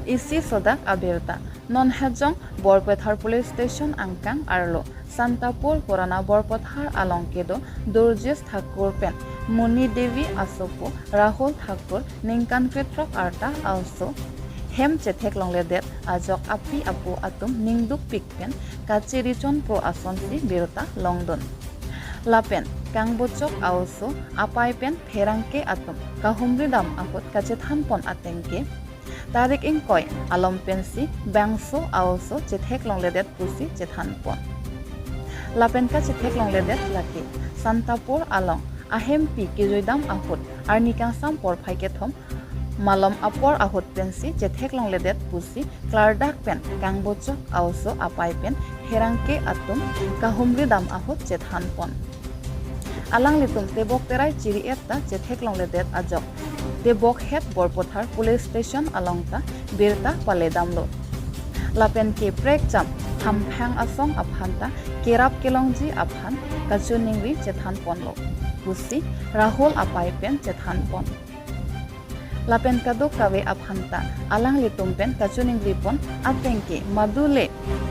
Isi Sodak Abirta Non Hejong Borpathar Police Station Angkang Arlo Santapur Purana Borpathar Along Kedo Durjes Thakur Pen Muni Devi Asopo Rahul Thakur Ningkan Petrok Arta also Hem Chethek Longledet Ajok Api Apu Atum Ningduk Pikpen Kachirichon Pro Asonsi Birta Longdon Lapen Kangbochok also Apaipen Pherangke Atum Kahumri Dam Ahot Kachethanpon Atengke Tarik Ingkoi Alom Pensi Bangso also Chethek Longledet Pusi Chethanpon Lapen ka Chethek Longledet Laki Santapur Along Ahem Pi Kijoidam Ahot Arnikang Sam Por Phaikethom Malam Apor Ahot Pensi Chethek Longledet Pusi Klardak Pen Kangbochok also Apaipen Pherangke Atum Kahumri Dam Ahot Chethanpon Alang Litum Tebok Terai Chiri Etta Chethek Longledet Ajok Tebok Het Borpathar Police Station Alongta Birta Paledamlo Lapen Ke Prek Cham Hamphang Asong Aphanta Kerap Kelongji Aphan Kachuningri Chethanpon Lo Pusi Rahul Apaipen Chethanpon Lapen Kado Kawe Aphanta Alang Litumpen Kachuningri Pon Atengke Madule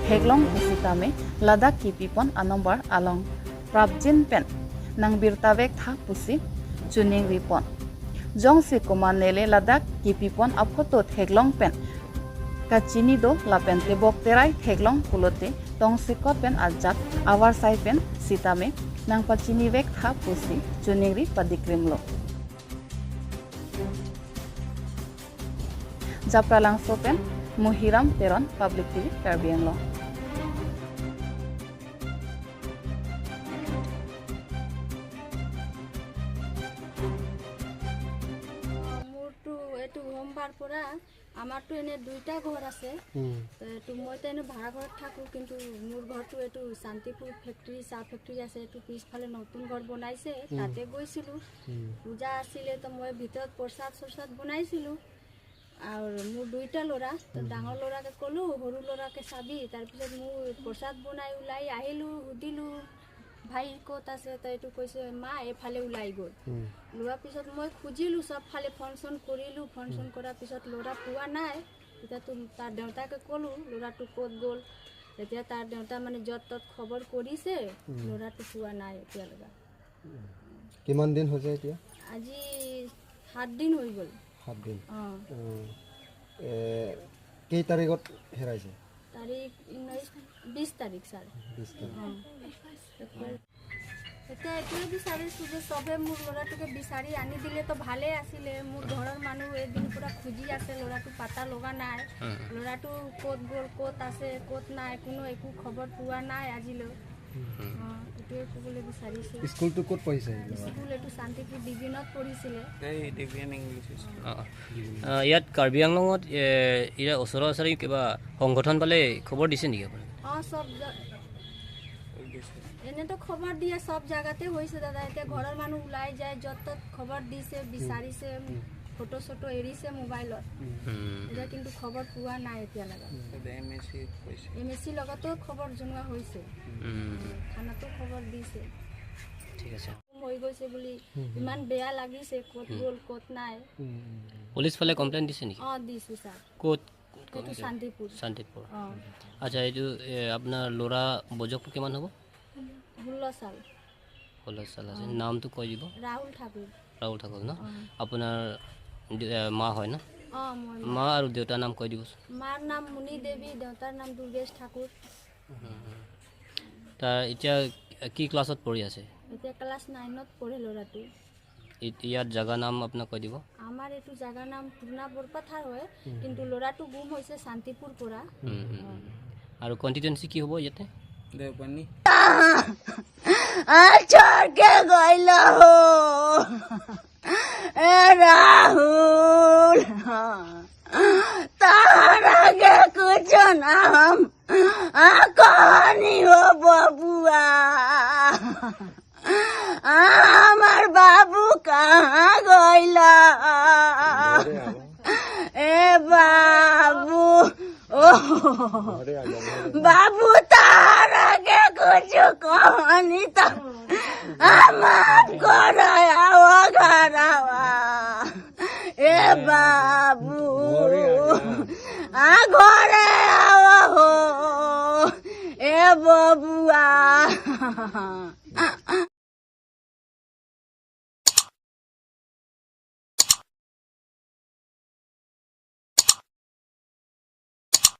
Heglong Pusitame Ladakh Kipipon Anombar Along Prabjin Pen Nang Birtavek Tha Pusi Chuningri Pon Jongsi Kumanele Ladakh Kipipon Aphoto Theglong Pen Kachini do Lapen Tebok Terai Theglong Kulote Tongsikot Pen Ajak Awar Sai Pen Sitame Nang Pachini Vek Tha Pusi Chuningri Padikrimlo Japralang Sopen Muhiram Teron Public TV Karbi Anglong. মোৰতো এইটো সোমবাৰ পৰা আমাৰতো এনে দুইটা ঘৰ আছে, এইটো মইতো এনে ভাড়া ঘৰত থাকোঁ, কিন্তু মোৰ ঘৰটো এইটো শান্তিপুৰ ফেক্টৰী চাহ ফেক্টৰী আছে, এইটো পিছফালে নতুন ঘৰ বনাইছে, তাতে গৈছিলোঁ। পূজা আছিলে তো মই ভিতৰত প্ৰসাদ চৰসাদ বনাইছিলোঁ। আৰু মোৰ দুইটা ল'ৰা, তো ডাঙৰ ল'ৰাকে ক'লোঁ সৰু ল'ৰাকে চাবি। তাৰপিছত মোৰ প্ৰসাদ বনাই ওলাই আহিলোঁ, সুধিলোঁ ভাই ক'ত আছে, তো এইটো কৈছে মা এইফালে ওলাই গ'ল। লোৱাৰ পিছত মই খুজিলোঁ চবফালে, ফোন চোন কৰিলোঁ। ফোন চোন কৰাৰ পিছত ল'ৰা পোৱা নাই। তেতিয়াতো তাৰ দেউতাকে ক'লোঁ ল'ৰাটো ক'ত গ'ল। তেতিয়া তাৰ দেউতা মানে য'ত ত'ত খবৰ কৰিছে, ল'ৰাটো পোৱা নাই এতিয়ালৈকে। কিমান দিন হৈছে এতিয়া? আজি 7 দিন হৈ গ'ল। 7 দিন। অঁ। কেই তাৰিখত হেৰাইছে? তাৰিখ 19 20 তাৰিখ ছাৰ। 20 তাৰিখ। এতিয়া এইটোৱে বিচাৰিছোঁ যে চবে মোৰ ল'ৰাটোকে বিচাৰি আনি দিলেতো ভালেই আছিলে। মোৰ ঘৰৰ মানুহ এদিন পূৰা খুজি আছে, ল'ৰাটো পাতা লগা নাই। ল'ৰাটো ক'ত গ'ল, ক'ত আছে, ক'ত নাই, কোনো একো খবৰ পোৱা নাই আজিলৈ। অঁ, এইটোৱে ক'বলৈ বিচাৰিছোঁ। স্কুলটো ক'ত পঢ়িছে? স্কুল এইটো শান্তিপুৰ ডিভিনত পঢ়িছিলে। ইয়াত কাৰ্বি আংলঙত ইয়াৰ ওচৰা ওচৰি কিবা সংগঠন পালে খবৰ দিছে নেকি আপুনি? অঁ, চব এনেতো খবৰ দিয়ে, চব জাগাতে হৈছে দাদা। এতিয়া ঘৰৰ মানুহ ওলাই যায়, য'ত ত'ত খবৰ দিছে, বিচাৰিছে, ফটো চটো এৰিছে মোবাইলত। এতিয়া কিন্তু খবৰ পোৱা নাই এতিয়ালৈকে। এম এছ চি লগতো খবৰ জনোৱা হৈছে, থানাতো খবৰ দিছে। ঠিক আছে। হৈ গৈছে বুলি ইমান বেয়া লাগিছে, ক'ত গ'ল ক'ত নাই। পুলিচ ফালে কমপ্লেইন দিছে নেকি? অঁ, দিছোঁ ছাৰ। ক'ত? এইটো শান্তিপুৰ। শান্তিপুৰ। অঁ। আচ্ছা, এইটো আপোনাৰ ল'ৰা বয়সটো কিমান হ'ব? 16 সাল। 16 সাল আছে। নামটো কৈ দিব? ৰাহুল ঠাকুৰ। ৰাহুল ঠাকুৰ ন? আপোনাৰ মা হয় ন? অঁ, মই। মা আৰু দেউতাৰ নাম কৈ দিবচোন। মাৰ নাম মুনি দেৱী, দেউতাৰ নাম দুৰ্গেশ ঠাকুৰ। তাৰ এতিয়া কি ক্লাছত পঢ়ি আছে? এতিয়া ক্লাছ 9ত পঢ়ে ল'ৰাটো। ইয়াত জাগা নাম আপোনাক কৈ দিব। আমাৰ এইটো জাগাৰ নাম পুৰণা বৰপথাৰ হয়, কিন্তু ল'ৰাটো গুম হৈছে শান্তিপুৰ পৰা। আৰু কণ্টিটেঞ্চি কি হ'ব ইয়াতে? দেওপানী। छोड़ के गइल हो ए राहुल, तारा के कुछ ना हम कहानी हो बबुआ। আমার বাবু कहाँ गइल ए बाबू? ओ बाबू, तारा के कुछ कहानी तो माफ कराओ घरवा ए बाबू। आ घरे आवा हो ए बबुआ।